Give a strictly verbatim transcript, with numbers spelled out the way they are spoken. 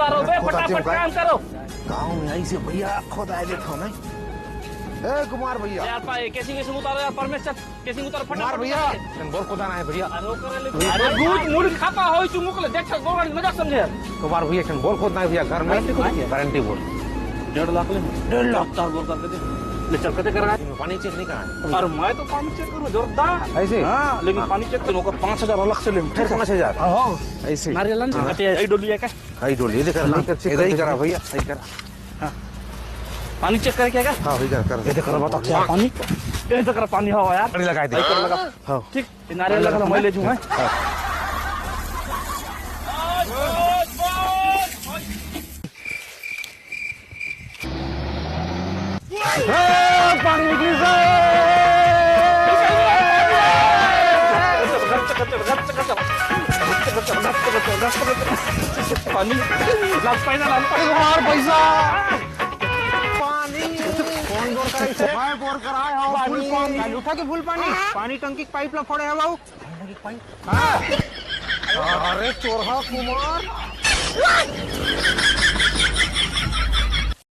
करो बे, फटाफट काम करो। गाँव में आई से भैया, खोदाए देत हो नहीं। ए कुमार भैया। यार पा, केसिंग, केसिंग उतारो यार, परमेश्वर, केसिंग उतारो फटाफट। कुमार भैया, तन बोर खोदाना है भैया। अरे ओकर ले, अरे भूत मूड़ खाता होई चुमुक ले, देख गोड़ मजाक समझे यार। कुमार भैया, तन बोर खोदना है भैया, घर में गारंटी बोर। डेढ़ लाख ले। डेढ़ लाख। चार बोर करके दे। ले चल, कते करना है? पानी चेक नहीं करना है। अरे मैं तो पानी चेक करूँ जोरदार। ऐसे? हाँ, लेकिन पानी चेक करूँ, ओकर पाँच हजार अलग से ले। फिर पाँच हजार? हाँ। ऐसे? नारियल ना? हाँ। कते आई डोली है का? आई डोली, ये देख, हाँ, इधर चेक इधर ही कर, करा भैया, सही कर। हाँ। पानी चेक करे क्या का? हाँ, इधर कर। ये देख रहा, बता क्या पानी? ये देख रहा पानी, हाँ यार। पानी लगा दे। इधर लगा। हाँ। ठीक, ये नारियल लगा, मैं ले जाऊँ, हाँ। हाँ। ए, पानी निकली से। पानी, लाग पैसा, लाग पैसा। मार पैसा। पानी। कौन बोर कराई से? मैं बोर कराए हूँ, पानी। फुल पानी। लूटा के फुल पानी। पानी टंकी के पाइप ला फोड़े है बाबू। हाँ। अरे चोरहा कुमार।